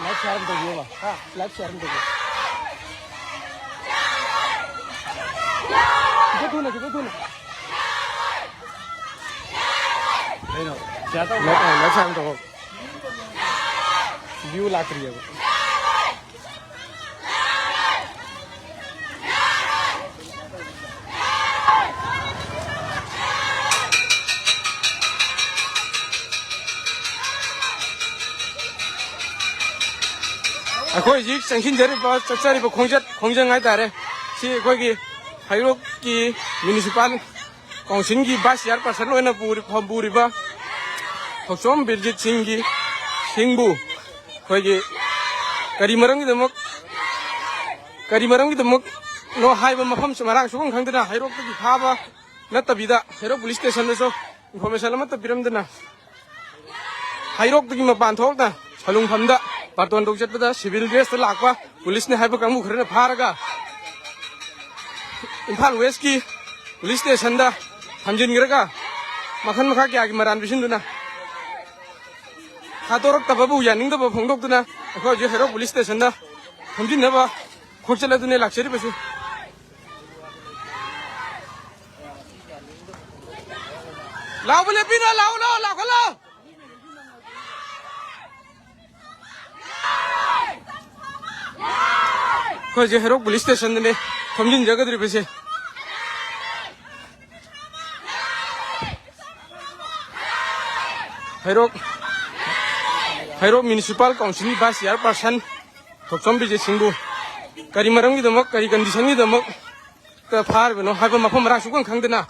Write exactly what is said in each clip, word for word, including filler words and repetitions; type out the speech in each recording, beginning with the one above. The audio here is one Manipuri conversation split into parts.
Live share ꯑꯃ ꯇꯧꯕꯤꯌꯣꯕ꯫ ꯍꯥ? Live share ꯑꯃ ꯇꯧꯕꯤꯌꯣ꯫ ꯈꯤꯇꯪ ꯊꯨꯅ, ꯈꯤꯇꯪ ꯊꯨꯅ꯫ ꯀꯩꯅꯣ? Share ꯇꯧꯕ꯫ Live, ꯑ, live share ꯑꯃ ꯇꯧꯕ꯫ View ꯂꯥꯛꯇ꯭ꯔꯤꯑꯕ꯫ ꯑꯩꯈꯣꯏ ꯍꯧꯖꯤꯛ ꯆꯪꯁꯤꯟꯖꯔꯤꯕ, ꯆꯠꯆꯔꯤꯕ ꯈꯣꯡꯆꯠ, ꯈꯣꯡꯖꯪ ꯍꯥꯏꯇꯥꯔꯦ, ꯁꯤ ꯑꯩꯈꯣꯏꯒꯤ ꯍꯩꯔꯣꯛꯀꯤ municipal councilꯒꯤ vice chairperson ꯑꯣꯏꯅ ꯄꯨꯔꯤ-, ꯐꯝ ꯄꯨꯔꯤꯕ ꯊꯣꯛꯆꯣꯝ ꯕꯤꯔꯖꯤꯠ ꯁꯤꯡꯒꯤ, ꯁꯤꯡꯕꯨ ꯑꯩꯈꯣꯏꯒꯤ ꯀꯔꯤ ꯃꯔꯝꯒꯤꯗꯃꯛ, ꯀꯔꯤ ꯃꯔꯝꯒꯤꯗꯃꯛꯅꯣ ꯍꯥꯏꯕ ꯃꯐꯝꯁꯨ ꯃꯔꯥꯡ ꯁꯨꯈꯪ ꯈꯪꯗꯅ ꯍꯩꯔꯣꯛꯇꯒꯤ ꯐꯥꯕ ꯅꯠꯇꯕꯤꯗ ꯍꯩꯔꯣꯛ police stationꯗꯁꯨ information ꯑꯃꯠꯇ ꯄꯤꯔꯝꯗꯅ ꯍꯩꯔꯣꯛꯇꯒꯤ ꯃꯄꯥꯟ ꯊꯣꯛꯅ ꯁꯂꯨꯡꯐꯝꯗ ꯕꯥꯔꯇꯣꯟ ꯇꯧ ꯆꯠꯄꯗ civil dressꯇ ꯂꯥꯛꯄ policeꯅꯤ ꯍꯥꯏꯕ ꯀꯥꯡꯕꯨ ꯈꯔꯅ ꯐꯥꯔꯒ ꯏꯝꯐꯥꯜ Westꯀꯤ police stationꯗ ꯊꯝꯖꯤꯟꯈ꯭ꯔꯒ ꯃꯈꯜ ꯃꯈꯥ ꯀꯌꯥꯒꯤ ꯃꯔꯥꯟ ꯄꯤꯁꯤꯟꯗꯨꯅ ꯊꯥꯗꯣꯔꯛꯇꯕꯕꯨ ꯌꯥꯅꯤꯡꯗꯕ ꯐꯣꯡꯗꯣꯛꯇꯨꯅ ꯑꯩꯈꯣꯏ ꯍꯧꯖꯤꯛ ꯍꯩꯔꯣꯛ police stationꯗ ꯊꯝꯖꯤꯟꯅꯕ ꯈꯣꯡꯆꯠ ꯑꯗꯨꯅꯦ ꯂꯥꯛꯆꯔꯤꯕꯁꯤ꯫ ꯂꯥꯎꯕ ꯂꯦꯞꯄꯤꯔꯣ, ꯂꯥꯎ, ꯂꯥꯎ, ꯂꯥꯎꯈꯠꯂꯣ꯫ ꯑꯩꯈꯣꯏ ꯍꯧꯖꯤꯛ ꯍꯩꯔꯣꯛ police stationꯗꯅꯦ ꯊꯣꯝꯖꯤꯟꯖꯒꯗꯧꯔꯤꯕꯁꯦ꯫ ꯍꯩꯔꯣꯛ, ꯍꯩꯔꯣꯛ municipal councilꯒꯤ vice chairperson ꯊꯣꯛꯆꯣꯝ ꯕꯤꯔꯖꯤꯠ ꯁꯤꯡꯕꯨ ꯀꯔꯤ ꯃꯔꯝꯒꯤꯗꯃꯛ, ꯀꯔꯤ conditionꯒꯤꯗꯃꯛ ꯐꯥꯔꯤꯕꯅꯣ ꯍꯥꯏꯕ ꯃꯐꯝ ꯃꯔꯥꯡ ꯁꯨꯈꯪ ꯈꯪꯗꯅ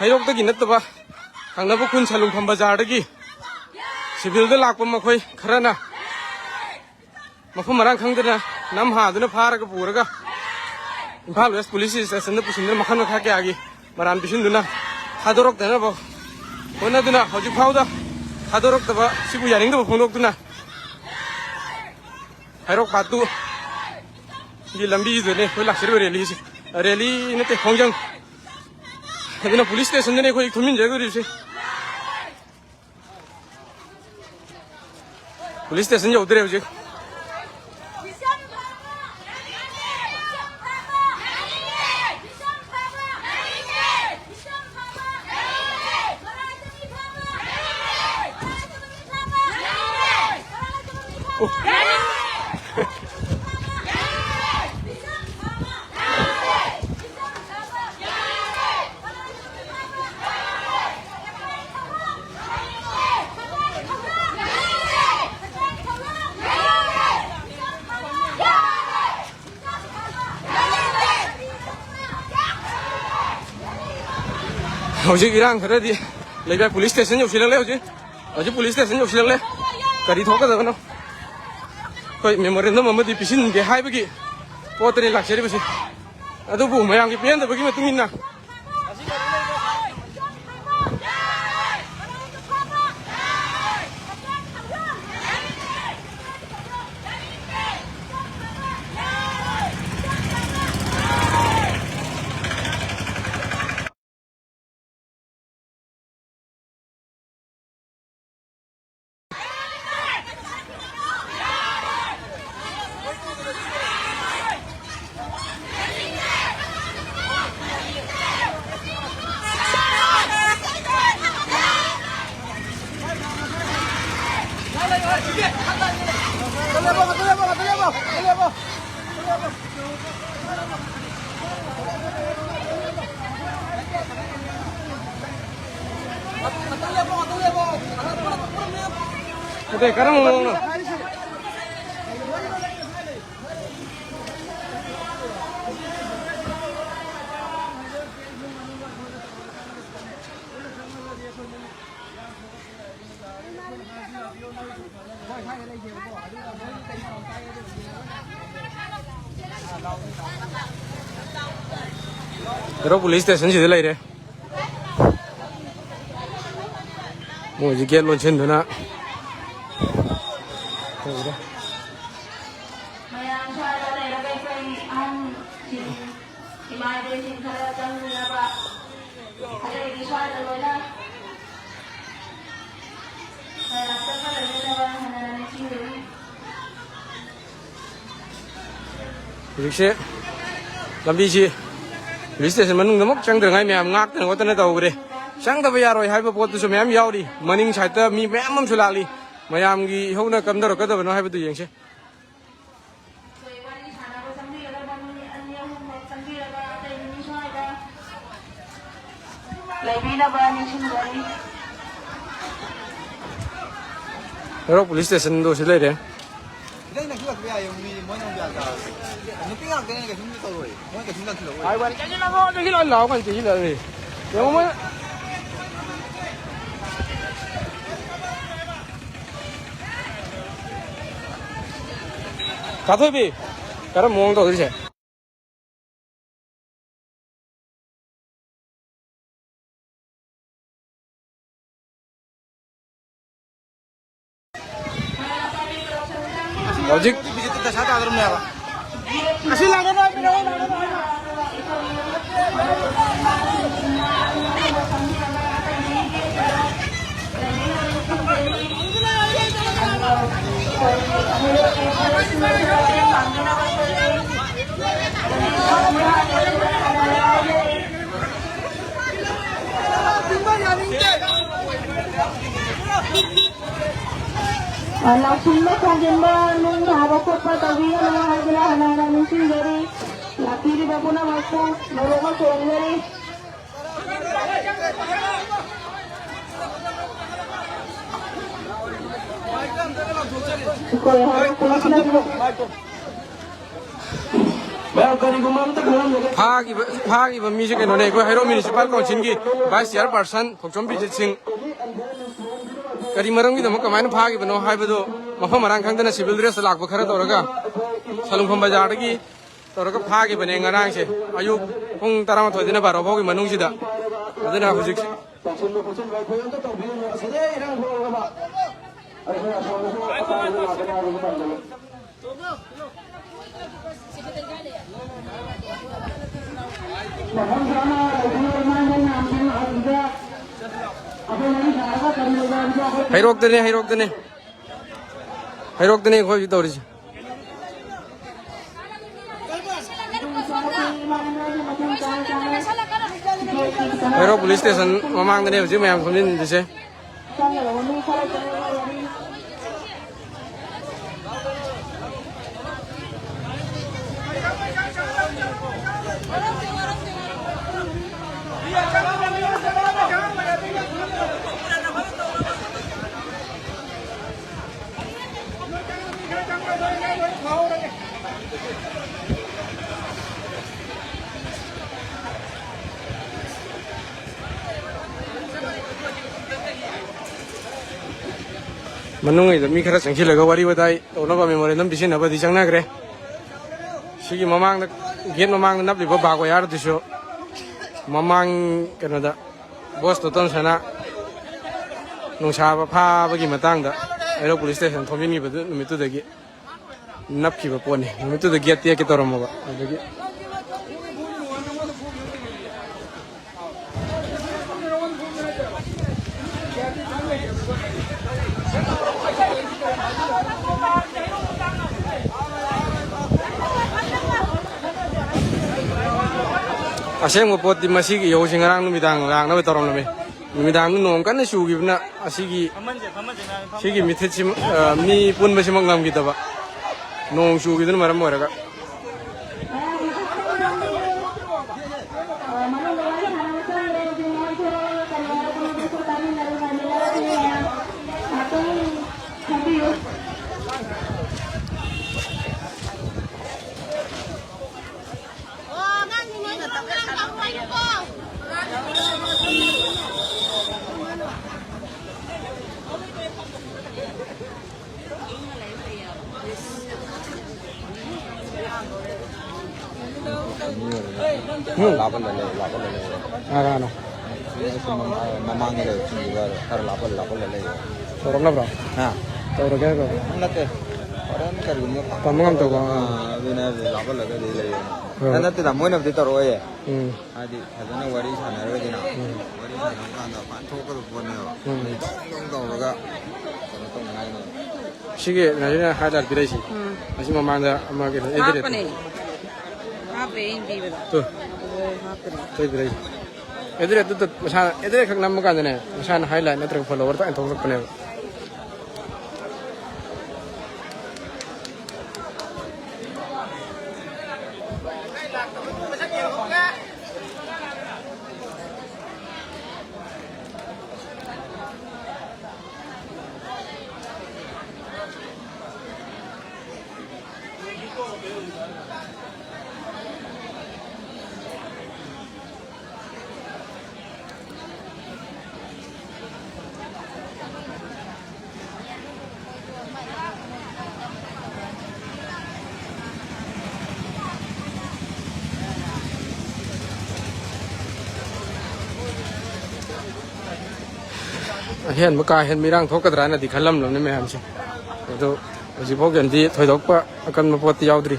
ꯍꯩꯔꯣꯛꯇꯒꯤ ꯅꯠꯇꯕ ꯊꯪꯅꯕ ꯈꯨꯟ ꯁꯂꯨꯡꯐꯝ ꯕꯖꯥꯔꯗꯒꯤ civilꯗ ꯂꯥꯛꯄ ꯃꯈꯣꯏ ꯈꯔꯅ ꯃꯐꯝ ꯃꯔꯥꯡ ꯈꯪꯗꯅ ꯅꯝ ꯍꯥꯗꯨꯅ ꯐꯥꯔꯒ ꯄꯨꯔꯒ ꯏꯝꯐꯥꯜ West police stationꯗ ꯄꯨꯁꯤꯟꯗꯨꯅ ꯃꯈꯜ ꯃꯈꯥ ꯀꯌꯥꯒꯤ ꯃꯔꯥꯟ ꯄꯤꯁꯤꯟꯗꯨꯅ ꯊꯥꯗꯣꯔꯛꯇꯅꯕ ꯍꯣꯠꯅꯗꯨꯅ ꯍꯧꯖꯤꯛ ꯐꯥꯎꯗ ꯊꯥꯗꯣꯔꯛꯇꯕ ꯁꯤꯕꯨ ꯌꯥꯅꯤꯡꯗꯕ ꯐꯣꯡꯗꯣꯛꯇꯨꯅ ꯍꯩꯔꯣꯛ part twoꯒꯤ ꯂꯝꯕꯤꯗꯨꯅꯦ ꯑꯩꯈꯣꯏ ꯂꯥꯛꯆꯔꯤꯕ rallyꯁꯦ꯫ Rally ꯅꯠꯇꯦ, ꯈꯣꯡꯖꯪ꯫ ꯑꯗꯨꯅ ꯄꯨꯂꯤꯁ ꯁ꯭ꯇꯦꯁꯟꯗꯅꯤ ꯑꯩꯈꯣꯏ ꯊꯨꯝꯖꯤꯟꯖꯒꯗꯧꯔꯤꯕꯁꯦ꯫ ꯄꯨꯂꯤꯁ ꯁ꯭ꯇꯦꯁꯟ ꯌꯧꯗ꯭ꯔꯦ ꯍꯧꯖꯤꯛ꯫ ꯍꯧꯖꯤꯛ ꯏꯔꯥꯡ ꯈꯔꯗꯤ ꯂꯩꯕ꯫ ꯄꯨꯂꯤꯁ ꯁ꯭ꯇꯦꯁꯟ ꯌꯧꯁꯤꯜꯂꯛꯂꯦ ꯍꯧꯖꯤꯛ꯫ ꯍꯧꯖꯤꯛ ꯄꯨꯂꯤꯁ ꯁ꯭ꯇꯦꯁꯟ ꯌꯧꯁꯤꯜꯂꯛꯂꯦ꯫ ꯀꯔꯤ ꯊꯣꯛꯀꯗꯕꯅꯣ? ꯑꯩꯈꯣꯏ ꯃꯦꯃꯣꯔꯦꯟꯗꯝ ꯑꯃꯗꯤ ꯄꯤꯁꯤꯟꯒꯦ ꯍꯥꯏꯕꯒꯤ ꯄꯣꯠꯇꯅꯤ ꯂꯥꯛꯆꯔꯤꯕꯁꯤ꯫ ꯑꯗꯨꯕꯨ ꯃꯌꯥꯝꯒꯤ ꯄꯦꯟꯗꯕꯒꯤ ꯃꯇꯨꯡ ꯏꯟꯅ ꯑꯇꯩ ꯀꯔꯝꯕ ꯃꯑꯣꯡꯅꯣ? ꯍꯦꯔꯣ ꯄꯨꯂꯤꯁ ꯁ꯭ꯇꯦꯁꯟꯁꯤꯗ ꯂꯩꯔꯦ꯫ ꯃꯣꯏꯁꯤ ꯒꯦꯠ ꯂꯣꯟꯁꯤꯟꯗꯨꯅ ꯇꯧꯔꯦ꯫ ꯃꯌꯥꯝ ꯁ꯭ꯋꯥꯏꯗ ꯂꯩꯔꯒ ꯑꯩꯈꯣꯏ ꯑꯍꯟꯁꯤꯡ, ꯏꯃꯥ ꯏꯕꯦꯟꯁꯤꯡ ꯈꯔ ꯆꯪꯗꯅꯕ꯫ ꯍꯧꯖꯤꯛꯁꯦ ꯂꯝꯕꯤꯁꯤ ꯄꯨꯂꯤꯁ ꯁ꯭ꯇꯦꯁꯟ ꯃꯅꯨꯡꯗꯃꯛ ꯆꯪꯗ꯭ꯔꯉꯥꯏ ꯃꯌꯥꯝ ꯉꯥꯛꯇꯅ ꯈꯣꯠꯇꯅ ꯇꯧꯈ꯭ꯔꯦ꯫ ꯆꯪꯗꯕ ꯌꯥꯔꯣꯏ ꯍꯥꯏꯕ ꯄꯣꯠꯇꯨꯁꯨ ꯃꯌꯥꯝ ꯌꯥꯎꯔꯤ꯫ ꯃꯅꯤꯡ ꯁꯥꯏꯠꯇ ꯃꯤ ꯃꯌꯥꯝ ꯑꯃꯁꯨ ꯂꯥꯛꯂꯤ꯫ ꯃꯌꯥꯝꯒꯤ ꯏꯍꯧꯅ ꯀꯝꯗꯧꯔꯛꯀꯗꯕꯅꯣ ꯍꯥꯏꯕꯗꯨ ꯌꯦꯡꯁꯦ꯫ ꯂꯩꯕꯤꯅꯕ ꯅꯤꯡꯁꯤꯡꯖꯔꯤ꯫ ꯍꯩꯔꯣꯛ ꯄꯨꯂꯤꯁ ꯁ꯭ꯇꯦꯁꯟꯗꯣ ꯁꯤ ꯂꯩꯔꯦ꯫ ꯁꯤꯗꯩ ꯅꯛꯁꯤꯜꯂꯛꯄ ꯌꯥꯏꯌꯦ, ꯃꯤ ꯃꯣꯏꯅ ꯑꯃꯨꯛ ꯒ꯭ꯌꯥꯟ ꯇꯥꯔꯣꯏ꯫ ꯅꯨꯄꯤ ꯉꯥꯛꯇꯅꯤꯅ ꯀꯩꯁꯨꯝꯗꯤ ꯇꯧꯔꯣꯏ, ꯃꯣꯏꯅ ꯀꯩꯁꯨꯝ ꯂꯥꯛꯁꯤꯜꯂꯛꯑꯣꯏ꯫ ꯍꯥꯏꯕ ꯋꯥꯅꯤ, ꯆꯪꯁꯤꯜꯂꯛꯑꯣ, ꯆꯪꯁꯤꯜꯂꯛꯑꯣ ꯂꯥꯛꯑꯣ ꯀꯥꯟꯗ ꯆꯪꯁꯤꯜꯂꯛꯑꯦ꯫ ꯌꯦꯡꯉꯣ ꯃꯣꯏ꯫ ꯀꯥꯊꯣꯏꯕꯤ, ꯀꯔꯝꯕ ꯃꯑꯣꯡ ꯇꯧꯗꯣꯏꯁꯦ? ꯍꯧꯖꯤꯛ ꯑꯁꯤ ꯂꯥꯛꯀꯅꯨ ꯍꯥꯏꯕ, ꯂꯥꯛꯀꯅꯨ ꯍꯥꯏꯕ꯫ ꯂꯥꯛꯁꯤꯟꯕ ꯊꯣꯡꯖꯤꯟꯕ, ꯅꯨꯡ ꯊꯥꯕ ꯈꯣꯠꯄ ꯇꯧꯕꯤꯒꯅꯨ ꯍꯥꯏꯗꯨꯅ ꯍꯟꯅ ꯍꯟꯅ ꯅꯤꯡꯁꯤꯡꯖꯔꯤ꯫ ꯂꯥꯛꯄꯤꯔꯤꯕ ꯄꯨꯝꯅꯃꯛꯄꯨ ꯃꯔꯨꯞ ꯑꯃ ꯈꯨꯔꯨꯝꯖꯔꯤ꯫ ꯑꯩꯈꯣꯏ ꯍꯧꯔꯛꯄꯁꯤꯗ ꯐꯥꯈꯤꯕ, ꯐꯥꯈꯤꯕ ꯃꯤꯁꯦ ꯀꯩꯅꯣꯅꯦ, ꯑꯩꯈꯣꯏ ꯍꯩꯔꯣꯛ ꯃ꯭ꯌꯨꯅꯤꯁꯤꯄꯥꯜ ꯀꯥꯎꯟꯁꯤꯜꯒꯤ ꯚꯥꯏꯁ ꯆꯤꯌꯔꯄꯥꯔꯁꯟ ꯈꯣꯡꯆꯣꯝ ꯕꯤꯖꯤꯠ ꯁꯤꯡ꯫ ꯀꯔꯤ ꯃꯔꯝꯒꯤꯗꯃꯛ, ꯀꯃꯥꯏꯅ ꯐꯥꯈꯤꯕꯅꯣ ꯍꯥꯏꯕꯗꯨ ꯃꯐꯝ ꯃꯔꯥꯡ ꯈꯪꯗꯅ ꯁꯤꯚꯤꯜ ꯗ꯭ꯔꯦꯁꯇ ꯂꯥꯛꯄ ꯈꯔ ꯇꯧꯔꯒ ꯁꯂꯨꯡꯐꯝ ꯕꯖꯥꯔꯗꯒꯤ ꯇꯧꯔꯒ ꯐꯥꯈꯤꯕꯅꯦ ꯉꯔꯥꯡꯁꯦ, ꯑꯌꯨꯛ ꯄꯨꯡ ꯇꯔꯥꯃꯥꯊꯣꯏꯗꯩꯅ ꯕꯥꯔꯣ ꯐꯥꯎꯒꯤ ꯃꯅꯨꯡꯁꯤꯗ꯫ ꯑꯗꯨꯅ ꯍꯧꯖꯤꯛ ꯍꯩꯔꯣꯛꯇꯅꯦ, ꯍꯩꯔꯣꯛꯇꯅꯦ꯫ ꯍꯩꯔꯣꯛꯇꯅꯦ ꯑꯩꯈꯣꯏ ꯍꯧꯖꯤꯛ ꯇꯧꯔꯤꯁꯦ꯫ ꯍꯩꯔꯣꯛ ꯄꯨꯂꯤꯁ ꯁ꯭ꯇꯦꯁꯟ ꯃꯃꯥꯡꯗꯅꯦ ꯍꯧꯖꯤꯛ ꯃꯌꯥꯝ ꯈꯣꯝꯖꯤꯟꯗꯣꯏꯁꯦ꯫ ꯃꯅꯨꯡꯗ ꯃꯤ ꯈꯔ ꯆꯪꯁꯤꯜꯂꯒ ꯋꯥꯔꯤ ꯋꯥꯇꯥꯏ ꯇꯧꯅꯕ memorandum ꯄꯤꯁꯤꯟꯅꯕꯗꯤ ꯆꯪꯅꯈ꯭ꯔꯦ꯫ ꯁꯤꯒꯤ ꯃꯃꯥꯡꯗ, ꯒꯦꯠ ꯃꯃꯥꯡꯗ ꯅꯞꯂꯤꯕ barbed wireꯗꯨꯁꯨ ꯃꯃꯥꯡ ꯀꯩꯅꯣꯗ ꯕꯣꯁ ꯇꯣꯇꯟꯁꯅ ꯅꯨꯡꯁꯥꯕ ꯐꯥꯕꯒꯤ ꯃꯇꯥꯡꯗ ꯍꯩꯔꯣꯛ ꯄꯨꯂꯤꯁ ꯁ꯭ꯇꯦꯁꯟ ꯊꯣꯝꯖꯤꯟꯈꯤꯕꯗꯨ ꯅꯨꯃꯤꯠꯇꯨꯗꯒꯤ ꯅꯞꯈꯤꯕ ꯄꯣꯠꯅꯤ꯫ ꯅꯨꯃꯤꯠꯇꯨꯗ ꯒꯦꯠ ꯇꯦꯛꯀꯦ ꯇꯧꯔꯝꯃꯕ꯫ ꯑꯗꯒꯤ ꯑꯁꯦꯡꯕ ꯄꯣꯠꯇꯤ ꯃꯁꯤꯒꯤ ꯏꯍꯧꯁꯤ ꯉꯔꯥꯡ ꯅꯨꯃꯤꯗꯥꯡ ꯂꯥꯛꯅꯕ ꯇꯧꯔꯝꯂꯝꯃꯤ꯫ ꯅꯨꯃꯤꯗꯥꯡꯗ ꯅꯣꯡ ꯀꯟꯅ ꯆꯨꯈꯤꯕꯅ ꯑꯁꯤꯒꯤ, ꯁꯤꯒꯤ ꯃꯤꯊꯠꯁꯤ, ꯑ, ꯃꯤ ꯄꯨꯟꯕꯁꯤꯃꯛ ꯉꯝꯈꯤꯗꯕ, ꯅꯣꯡ ꯆꯨꯈꯤꯕꯗꯨꯅ ꯃꯔꯝ ꯑꯣꯏꯔꯒ꯫ ꯎꯝ꯫ ꯂꯥꯞꯄ ꯂꯩ, ꯂꯥꯞꯄ ꯂꯩ꯫ ꯀꯅꯥ ꯀꯅꯥꯅꯣ? ꯃꯃꯥꯡꯗ ꯂꯩ, ꯈꯔ ꯂꯥꯞꯄ, ꯂꯥꯞꯄ ꯂꯩ꯫ ꯇꯧꯔꯛꯅꯕ꯭ꯔꯣ? ꯍꯥ? ꯇꯧꯔꯒꯦ ꯍꯥꯏꯕ꯭ꯔꯣ? ꯅꯠꯇꯦ꯫ ꯀꯔꯤꯒꯨꯝꯕ ꯄꯥꯝꯕ ꯉꯝꯗꯕ, ꯑꯥ, ꯑꯗꯨꯅꯦ ꯍꯥꯏꯁꯦ, ꯂꯥꯞꯍꯜꯂꯒꯗꯤ ꯂꯩꯌꯦ꯫ ꯍꯣꯏ꯫ ꯅꯠꯇꯦꯗ, ꯃꯣꯏꯅꯕꯨꯗꯤ ꯇꯧꯔꯛꯑꯣꯏꯌꯦ꯫ ꯎꯝ꯫ ꯍꯥꯏꯗꯤ ꯐꯖꯅ ꯋꯥꯔꯤ ꯁꯥꯟꯅꯔꯣꯏꯗꯅ꯫ ꯎꯝ꯫ ꯋꯥꯔꯤ ꯁꯥꯟꯅꯔꯀꯥꯟꯗ ꯐꯖꯅ ꯊꯣꯛꯀꯗꯕ ꯄꯣꯠꯅꯦꯕ꯫ ꯎꯝ꯫ ꯑꯗꯩ ꯗꯣꯡ ꯗꯣꯡ ꯇꯧꯔꯒ ꯀꯩꯅꯣ ꯇꯧꯅꯉꯥꯏꯅꯦꯕ꯫ ꯁꯤꯒꯤ ꯅꯥꯔꯤꯅ highlight ꯄꯤꯔꯛꯏꯁꯤ꯫ ꯎꯝ꯫ ꯑꯁꯤ ꯃꯃꯥꯡꯗ ꯑꯃ ꯀꯩꯅꯣ, ꯑꯦꯗꯤꯠ ꯍꯥꯞꯄꯅꯦ꯫ ꯍꯥꯞꯄꯦ ꯑꯩꯅ ꯄꯤꯕꯗ꯫ ꯇꯨ꯫ ꯑꯗꯨ ꯍꯥꯞꯄꯅꯦ꯫ ꯇꯨ ꯄꯤꯔꯛꯏꯁꯤ꯫ ꯑꯦꯗꯤꯠꯇꯨ ꯃꯁꯥ, ꯑꯦꯗꯤꯠ ꯈꯛ ꯅꯝꯕ ꯀꯥꯟꯗꯅꯦ, ꯃꯁꯥꯅ highlight ꯅꯠꯇ꯭ꯔꯒ follower ꯇ ꯑꯣꯏꯅ ꯊꯣꯛꯂꯛꯄꯅꯦꯕ꯫ ꯑꯍꯦꯟꯕ ꯀꯥ ꯍꯦꯟꯕ ꯏꯔꯥꯡ ꯊꯣꯛꯀꯗ꯭ꯔꯥꯅꯗꯤ ꯈꯜꯂꯝꯂꯕꯅꯤ ꯃꯌꯥꯝꯁꯦ꯫ ꯑꯗꯨ ꯍꯧꯖꯤꯛꯐꯥꯎꯒꯤ ꯑꯣꯏꯅꯗꯤ ꯊꯣꯏꯗꯣꯛꯄ ꯑꯀꯟꯕ ꯄꯣꯠꯇꯤ ꯌꯥꯎꯗ꯭ꯔꯤ꯫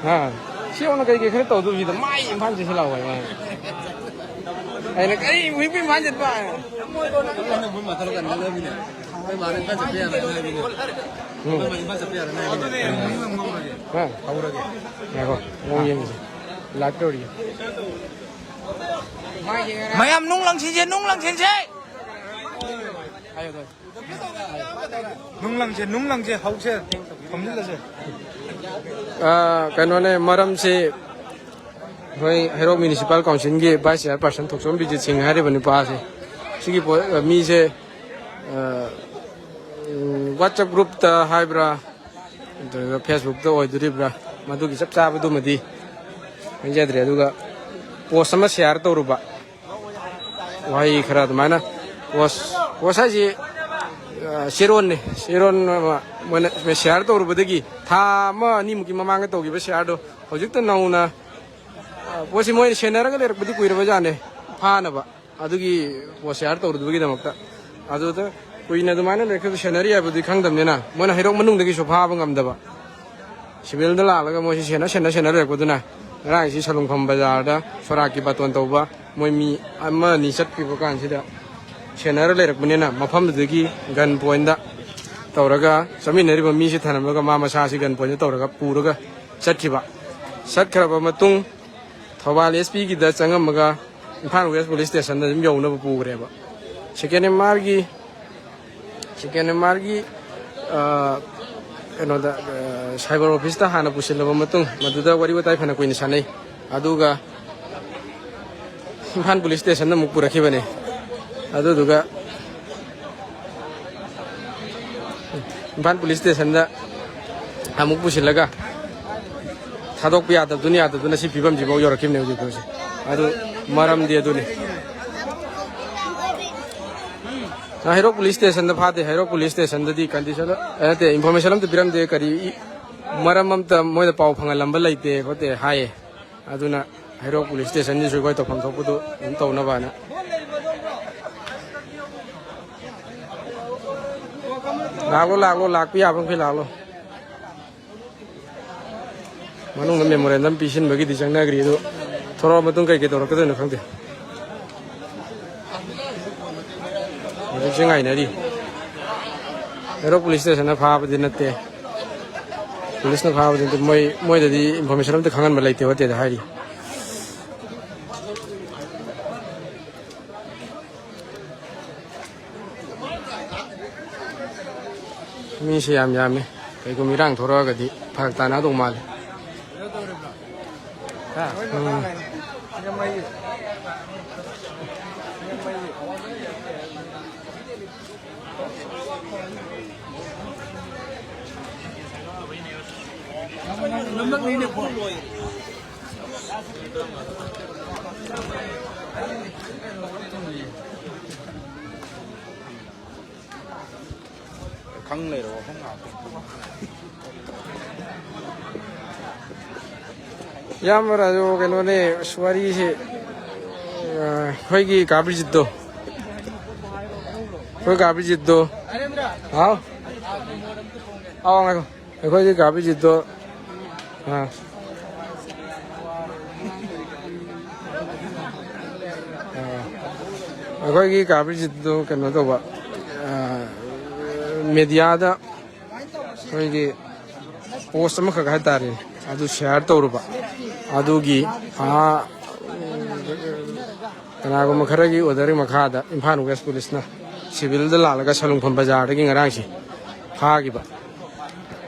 ꯍꯥ? ꯁꯤ ꯌꯧꯅ ꯀꯩ ꯀꯩ ꯈꯔ ꯇꯧꯗꯣꯏꯁꯤꯗ ꯃꯥꯏ ꯏꯝꯐꯥꯜ ꯆꯠꯁꯤ ꯂꯥꯛꯑꯣ ꯍꯥꯏꯕ꯫ ꯑꯩꯅ ꯀꯔꯤ ꯍꯧꯖꯤꯛꯄꯨ ꯏꯝꯐꯥꯜ ꯆꯠꯄ? ꯑꯩꯈꯣꯏ ꯃꯥꯅ ꯏꯝꯐꯥꯜ ꯆꯠꯄ ꯌꯥꯔꯣꯏ ꯍꯥꯏꯕꯅꯦ꯫ ꯎꯝ꯫ ꯑꯩꯈꯣꯏ ꯃꯥꯅ ꯏꯝꯐꯥꯜ ꯆꯠꯄ ꯌꯥꯔꯣꯏ ꯍꯥꯏꯕꯅꯦ꯫ ꯍꯥ? ꯉꯥꯏꯈꯣ, ꯑꯃꯨꯛ ꯌꯦꯡꯒꯦ꯫ ꯂꯥꯏꯚ ꯇꯧꯔꯤꯌꯦ꯫ ꯃꯌꯥꯝ ꯅꯨꯡ ꯂꯪꯁꯤꯟꯁꯦ, ꯅꯨꯡ ꯂꯪꯁꯤꯟꯁꯦ꯫ ꯅꯨꯡ ꯂꯪꯁꯦ, ꯅꯨꯡ ꯂꯪꯁꯦ, ꯍꯧꯁꯦ, ꯐꯝꯖꯤꯜꯂꯁꯦ꯫ ꯑꯥ, ꯀꯩꯅꯣꯅꯦ, ꯃꯔꯝꯁꯤ ꯑꯩꯈꯣꯏ ꯍꯩꯔꯣꯛ ꯃ꯭ꯌꯨꯅꯤꯁꯤꯄꯥꯜ ꯀꯥꯎꯟꯁꯤꯜꯒꯤ vice chairperson ꯊꯣꯛꯆꯣꯝ ꯕꯤꯖꯤꯠ ꯁꯤꯡ ꯍꯥꯏꯔꯤꯕ ꯅꯨꯄꯥꯁꯦ, ꯁꯤꯒꯤ ꯄꯣ-, ꯃꯤꯁꯦ, ꯑꯥ, ꯎꯝ, WhatsApp groupꯇ ꯍꯥꯏꯕ꯭ꯔꯥ, ꯅꯠꯇ꯭ꯔꯒ Facebookꯇ ꯑꯣꯏꯗꯣꯔꯤꯕ꯭ꯔꯥ, ꯃꯗꯨꯒꯤ ꯆꯞ ꯆꯥꯕꯗꯨꯃꯗꯤ ꯈꯪꯖꯗ꯭ꯔꯦ꯫ ꯑꯗꯨꯒ post ꯑꯃ share ꯇꯧꯔꯨꯕ, ꯋꯥꯍꯩ ꯈꯔ ꯑꯗꯨꯃꯥꯏꯅ, post, post ꯍꯥꯏꯁꯤ, ꯑ, ꯁꯦꯔꯣꯟꯅꯦ꯫ ꯁꯦꯔꯣꯟ ꯑꯃ ꯃꯣꯏꯅ ꯁꯤꯌꯥꯔ ꯇꯧꯔꯨꯕꯗꯒꯤ, ꯊꯥ ꯑꯃ ꯑꯅꯤꯃꯨꯛꯀꯤ ꯃꯃꯥꯡꯗ ꯇꯧꯈꯤꯕ ꯁꯤꯌꯥꯔꯗꯣ ꯍꯧꯖꯤꯛꯇ ꯅꯧꯅ, ꯑ, ꯄꯣꯠꯁꯤ ꯃꯣꯏꯅ ꯁꯦꯟꯅꯔꯒ ꯂꯩꯔꯛꯄꯗꯤ ꯀꯨꯏꯔꯕꯖꯥꯠꯅꯦ, ꯐꯥꯅꯕ꯫ ꯑꯗꯨꯒꯤ ꯄꯣꯠ ꯁꯤꯌꯥꯔ ꯇꯧꯔꯨꯕꯒꯤꯗꯃꯛꯇ꯫ ꯑꯗꯨꯗ ꯀꯨꯏꯅ ꯑꯗꯨꯃꯥꯏꯅ ꯂꯩꯔꯛꯈ꯭ꯔꯁꯨ ꯁꯦꯟꯅꯔꯤ ꯍꯥꯏꯕꯗꯨꯗꯤ ꯈꯪꯗꯕꯅꯤꯅ, ꯃꯣꯏꯅ ꯍꯩꯔꯣꯛ ꯃꯅꯨꯡꯗꯒꯤꯁꯨ ꯐꯥꯕ ꯉꯝꯗꯕ꯫ ꯁꯤꯚꯤꯜꯗ ꯂꯥꯛꯂꯒ ꯃꯣꯏꯁꯤ ꯁꯦꯟꯅ, ꯁꯦꯟꯅ, ꯁꯦꯟꯅ ꯂꯩꯔꯛꯄꯗꯨꯅ, ꯉꯔꯥꯡꯁꯤ ꯁꯂꯨꯡꯐꯝ ꯕꯖꯥꯔꯗ ꯁꯣꯔꯥꯠꯀꯤ ꯕꯥꯇꯣꯟ ꯇꯧꯕ ꯃꯣꯏ ꯃꯤ ꯑꯃ ꯑꯅꯤ ꯆꯠꯈꯤꯕ ꯀꯥꯟꯁꯤꯗ ꯁꯦꯟꯅꯔ ꯂꯩꯔꯛꯄꯅꯤꯅ, ꯃꯐꯝꯗꯨꯗꯒꯤ ꯒꯟ ꯄꯣꯏꯟꯗ ꯇꯧꯔꯒ ꯆꯠꯃꯤꯟꯅꯔꯤꯕ ꯃꯤꯁꯤ ꯊꯅꯝꯂꯒ ꯃꯥ ꯃꯁꯥꯁꯤ ꯒꯟ ꯄꯣꯏꯟꯗ ꯇꯧꯔꯒ ꯄꯨꯔꯒ ꯆꯠꯈꯤꯕ꯫ ꯆꯠꯈ꯭ꯔꯕ ꯃꯇꯨꯡ ꯊꯧꯕꯥꯜ ꯑꯦꯁ ꯄꯤꯒꯤꯗ ꯆꯪꯉꯝꯃꯒ ꯏꯝꯐꯥꯜ ꯋꯦꯁ ꯄꯨꯂꯤꯁ ꯁ꯭ꯇꯦꯁꯟꯗ ꯑꯗꯨꯝ ꯌꯧꯅꯕ ꯄꯨꯈ꯭ꯔꯦꯕ꯫ ꯁꯦꯀꯦꯟ ꯑꯦꯝ ꯑꯥꯔꯒꯤ, ꯁꯦꯀꯦꯟ ꯑꯦꯝ ꯑꯥꯔꯒꯤ, ꯑ, ꯀꯩꯅꯣꯗ, ꯑ, ꯁꯥꯏꯕꯔ ꯑꯣꯐꯤꯁꯇ ꯍꯥꯟꯅ ꯄꯨꯁꯤꯜꯂꯕ ꯃꯇꯨꯡ, ꯃꯗꯨꯗ ꯋꯥꯔꯤ ꯋꯥꯇꯥꯏ ꯐꯅ ꯀꯨꯏꯅ ꯁꯥꯟꯅꯩ꯫ ꯑꯗꯨꯒ ꯏꯝꯐꯥꯜ ꯄꯨꯂꯤꯁ ꯁ꯭ꯇꯦꯁꯟꯗ ꯑꯃꯨꯛ ꯄꯨꯔꯛꯈꯤꯕꯅꯦ꯫ ꯑꯗꯨꯗꯨꯒ ꯏꯝꯐꯥꯜ ꯄꯨꯂꯤꯁ ꯁ꯭ꯇꯦꯁꯟꯗ ꯑꯃꯨꯛ ꯄꯨꯁꯤꯜꯂꯒ ꯊꯥꯗꯣꯛꯄ ꯌꯥꯗꯕꯗꯨꯅ ꯌꯥꯗꯕꯗꯨꯅ ꯁꯤ ꯐꯤꯕꯝꯁꯤꯐꯥꯎ ꯌꯧꯔꯛꯈꯤꯕꯅꯦ ꯍꯧꯖꯤꯛ ꯐꯥꯎꯁꯦ꯫ ꯑꯗꯨ ꯃꯔꯝꯗꯤ ꯑꯗꯨꯅꯤ꯫ ꯍꯩꯔꯣꯛ ꯄꯨꯂꯤꯁ ꯁ꯭ꯇꯦꯁꯟꯗ ꯐꯥꯗꯦ꯫ ꯍꯩꯔꯣꯛ ꯄꯨꯂꯤꯁ ꯁ꯭ꯇꯦꯁꯟꯗꯗꯤ ꯀꯟꯗꯤꯁꯟ, ꯑꯦ, ꯅꯠꯇꯦ, ꯏꯟꯐꯣꯔꯃꯦꯁꯟ ꯑꯝꯇ ꯄꯤꯔꯝꯗꯦ꯫ ꯀꯔꯤ ꯏ-, ꯃꯔꯝ ꯑꯝꯇ ꯃꯣꯏꯗ ꯄꯥꯎ ꯐꯪꯍꯜꯂꯝꯕ ꯂꯩꯇꯦ ꯈꯣꯠꯇꯦ ꯍꯥꯏꯌꯦ꯫ ꯑꯗꯨꯅ ꯍꯩꯔꯣꯛ ꯄꯨꯂꯤꯁ ꯁ꯭ꯇꯦꯁꯟꯁꯤꯁꯨ ꯑꯩꯈꯣꯏ ꯇꯧꯐꯝ ꯊꯣꯛꯄꯗꯨ ꯑꯗꯨꯝ ꯇꯧꯅꯕꯅ꯫ ꯂꯥꯛꯂꯣ, ꯂꯥꯛꯂꯣ, ꯂꯥꯛꯄ ꯌꯥꯕ ꯃꯈꯩ ꯂꯥꯛꯂꯣ꯫ ꯃꯅꯨꯡꯗ ꯃꯦꯃꯣꯔꯦꯟꯗꯝ ꯄꯤꯁꯤꯟꯕꯒꯤꯗꯤ ꯆꯪꯅꯈ꯭ꯔꯤ, ꯑꯗꯨ ꯊꯣꯔꯛꯑ ꯃꯇꯨꯡ ꯀꯩ ꯀꯩ ꯇꯧꯔꯛꯀꯗꯣꯏꯅꯣ ꯈꯪꯗꯦ꯫ ꯍꯧꯖꯤꯛꯁꯦ ꯉꯥꯏꯅꯔꯤ꯫ ꯍꯩꯔꯣꯛ ꯄꯨꯂꯤꯁ ꯁ꯭ꯇꯦꯁꯟꯅ ꯐꯥꯕꯗꯤ ꯅꯠꯇꯦ, ꯄꯨꯂꯤꯁꯅ ꯐꯥꯕꯗꯤ ꯅꯠꯇꯦ, ꯃꯣꯏ, ꯃꯣꯏꯗꯗꯤ ꯏꯟꯐꯣꯔꯃꯦꯁꯟ ꯑꯝꯇ ꯈꯪꯍꯟꯕ ꯂꯩꯇꯦ ꯈꯣꯠꯇꯦꯗ ꯍꯥꯏꯔꯤ꯫ ꯃꯤꯁꯦ ꯌꯥꯝ ꯌꯥꯝꯃꯤ꯫ ꯀꯩꯒꯨꯝꯕ ꯏꯔꯥꯡ ꯊꯣꯔꯛꯑꯒꯗꯤ ꯐꯔꯛ ꯇꯥꯅꯗꯧ ꯃꯥꯜꯂꯦ꯫ ꯎꯝ꯫ ꯈꯪ ꯂꯩꯔꯕ ꯃꯐꯝ ꯉꯥꯛꯇ꯫ ꯏꯌꯥꯝꯕ ꯔꯥꯖꯨ, ꯀꯩꯅꯣꯅꯦ, ꯑꯁ, ꯋꯥꯔꯤꯁꯤ, ꯑ, ꯑꯩꯈꯣꯏꯒꯤ ꯀꯥ ꯕ꯭ꯔꯤꯖꯤꯠꯇꯣ, ꯑꯩꯈꯣꯏ ꯀꯥ ꯕ꯭ꯔꯤꯖꯤꯠꯇꯣ, ꯍꯥꯎ, ꯑꯥꯎ, ꯉꯥꯏꯈꯣ, ꯑꯩꯈꯣꯏꯒꯤ ꯀꯥ ꯕ꯭ꯔꯤꯖꯤꯠꯇꯣ, ꯑ, ꯑ, ꯑꯩꯈꯣꯏꯒꯤ ꯀꯥ ꯕ꯭ꯔꯤꯖꯤꯠꯇꯣ ꯀꯩꯅꯣ ꯇꯧꯕ, ꯑ, ꯃꯦꯗꯤꯌꯥꯗ ꯑꯩꯈꯣꯏꯒꯤ ꯄꯣꯁ ꯑꯃꯈꯛ ꯍꯥꯏꯇꯥꯔꯦ, ꯑꯗꯨ ꯁꯤꯌꯥꯔ ꯇꯧꯔꯨꯕ꯫ ꯑꯗꯨꯒꯤ, ꯑꯥ, ꯀꯅꯥꯒꯨꯝꯕ ꯈꯔꯒꯤ ꯑꯣꯔꯗꯔꯒꯤ ꯃꯈꯥꯗ ꯏꯝꯐꯥꯜ ꯋꯦꯁ ꯄꯨꯂꯤꯁꯅ ꯁꯤꯚꯤꯜꯗ ꯂꯥꯛꯂꯒ ꯁꯂꯨꯡꯐꯝ ꯕꯖꯥꯔꯗꯒꯤ ꯉꯔꯥꯡꯁꯤ ꯐꯥꯈꯤꯕ꯫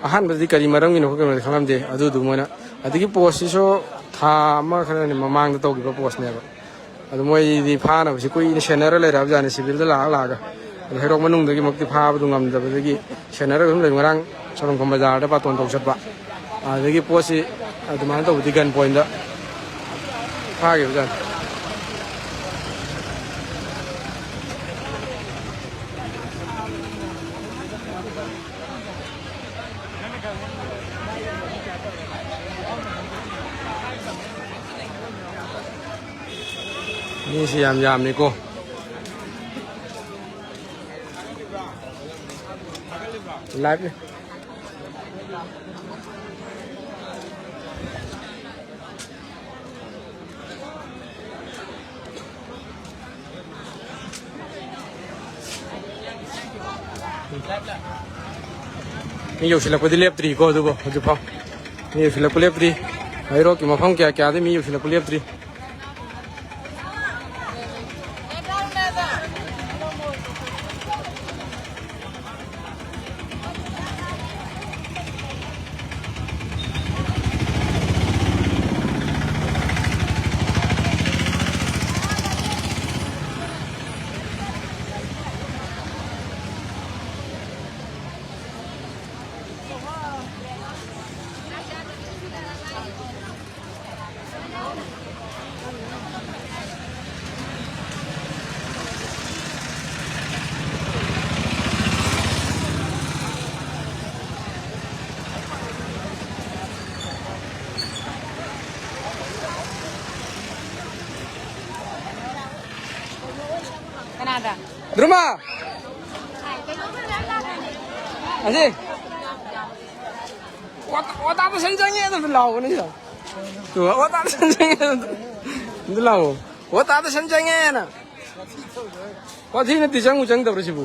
ꯑꯍꯥꯟꯕꯗꯗꯤ ꯀꯔꯤ ꯃꯔꯝꯒꯤꯅꯣ ꯈꯣꯠꯀꯤꯅꯣꯗꯤ ꯈꯪꯂꯝꯗꯦ꯫ ꯑꯗꯨꯗꯨ ꯃꯣꯏꯅ, ꯑꯗꯒꯤ ꯄꯣꯁꯁꯤꯁꯨ ꯊꯥ ꯑꯃ ꯈꯔꯅꯤ ꯃꯃꯥꯡꯗ ꯇꯧꯈꯤꯕ ꯄꯣꯁꯅꯦꯕ꯫ ꯑꯗꯨ ꯃꯣꯏꯗꯤ ꯐꯥꯅꯕꯁꯤ ꯀꯨꯏꯅ ꯁꯦꯟꯅꯔ ꯂꯩꯔꯕꯖꯥꯠꯅꯤ, ꯁꯤꯚꯤꯜꯗ ꯂꯥꯛꯑ ꯂꯥꯛꯑꯒ꯫ ꯑꯗꯨ ꯍꯩꯔꯣꯛ ꯃꯅꯨꯡꯗꯒꯤꯃꯛꯇꯤ ꯐꯥꯕꯗꯨ ꯉꯝꯗꯕꯗꯒꯤ ꯁꯦꯟꯅꯔꯒ ꯑꯗꯨꯝ ꯂꯩ꯫ ꯉꯔꯥꯡ ꯁꯣꯔꯣꯡꯐꯝ ꯕꯖꯥꯔꯗ ꯕꯥꯇꯣꯟ ꯇꯧ ꯆꯠꯄ, ꯑꯗꯨꯗꯒꯤ ꯄꯣꯠꯁꯤ ꯑꯗꯨꯃꯥꯏꯅ ꯇꯧꯕꯗꯤ ꯒꯟ ꯄꯣꯏꯟꯗ ꯐꯥꯈꯤꯕꯖꯥꯠꯅꯤ꯫ ꯃꯤꯁꯤ ꯌꯥꯝ ꯌꯥꯝꯃꯤꯀꯣ꯫ ꯂꯥꯏꯚꯅꯤ꯫ ꯃꯤ ꯌꯧꯁꯤꯜꯂꯛꯄꯗꯤ ꯂꯦꯞꯇ꯭ꯔꯤꯀꯣ, ꯑꯗꯨꯕꯨ ꯍꯧꯖꯤꯛꯐꯥꯎ ꯃꯤ ꯌꯧꯁꯤꯜꯂꯛꯄ ꯂꯦꯞꯇ꯭ꯔꯤ꯫ ꯍꯩꯔꯣꯛꯀꯤ ꯃꯐꯝ ꯀꯌꯥ ꯀꯌꯥꯗ ꯃꯤ ꯌꯧꯁꯤꯜꯂꯛꯄ ꯂꯦꯞꯇ꯭ꯔꯤ꯫ ꯀꯅꯥꯗ? ꯗ꯭ꯔꯨꯃ! ꯑꯁꯤ! ꯋꯥꯇꯥ-, ꯋꯥꯇꯥꯗ ꯁꯟ ꯆꯪꯉꯦ ꯑꯗꯨꯝ ꯂꯥꯎꯕꯅꯤ ꯁꯤꯗ꯫ ꯇꯨ, ꯋꯥꯇꯥꯗ ꯁꯟ ꯆꯪꯉꯦ ꯑꯗꯨꯝ ꯂꯥꯎꯑꯣ꯫ ꯋꯥꯇꯥꯗ ꯁꯟ ꯆꯪꯉꯦꯅ꯫ ꯋꯥꯊꯤ ꯅꯠꯇꯦ, ꯆꯪꯉꯨ ꯆꯪꯗꯕ꯭ꯔꯥ ꯁꯤꯕꯨ?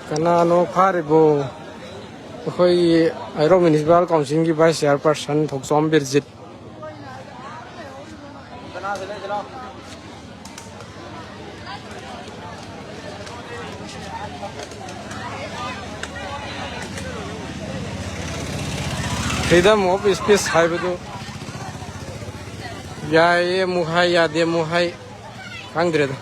ꯀꯅꯥꯅꯣ ꯐꯥꯔꯤꯕꯣ? ꯑꯩꯈꯣꯏꯒꯤ ꯍꯩꯔꯣꯛ ꯃ꯭ꯌꯨꯅꯤꯁꯤꯄꯥꯜ ꯀꯥꯎꯟꯁꯤꯜꯒꯤ vice chairperson Thokchom Birjit. Freedom of speech ꯍꯥꯏꯕꯗꯨ ꯌꯥꯏꯌꯦ ꯑꯃꯨꯛ ꯍꯥꯏ, ꯌꯥꯗꯦ ꯑꯃꯨꯛ ꯍꯥꯏ, ꯈꯪꯗ꯭ꯔꯦꯗ꯫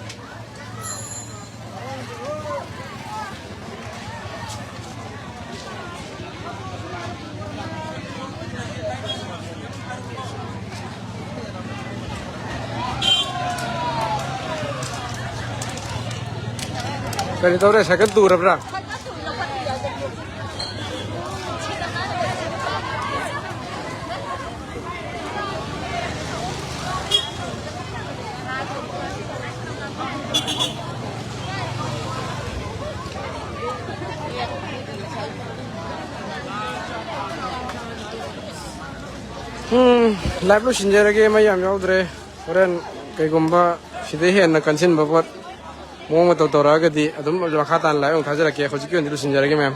ꯀꯔꯤ ꯇꯧꯔꯦ? ꯁꯥꯏꯀꯜ ꯇꯨꯔꯕ꯭ꯔꯥ? ꯎꯝ, live ꯂꯣꯏꯁꯤꯟꯖꯔꯒꯦ, ꯃꯩ ꯌꯥꯝ ꯌꯥꯎꯗ꯭ꯔꯦ꯫ ꯍꯣꯔꯦꯟ ꯀꯩꯒꯨꯝꯕ ꯁꯤꯗꯩ ꯍꯦꯟꯅ ꯀꯟꯁꯤꯟꯕ ꯄꯣꯠ ꯃꯑꯣꯡ ꯃꯇꯧ ꯇꯧꯔꯛꯑꯒꯗꯤ ꯑꯗꯨꯝ ꯃꯈꯥ ꯇꯥꯅ live ꯑꯃꯨꯛ ꯊꯥꯖꯔꯛꯀꯦ꯫ ꯍꯧꯖꯤꯛꯀꯤ ꯑꯣꯏꯅꯗꯤ ꯂꯣꯏꯁꯤꯟꯖꯔꯒꯦ, ꯃꯌꯥꯝ꯫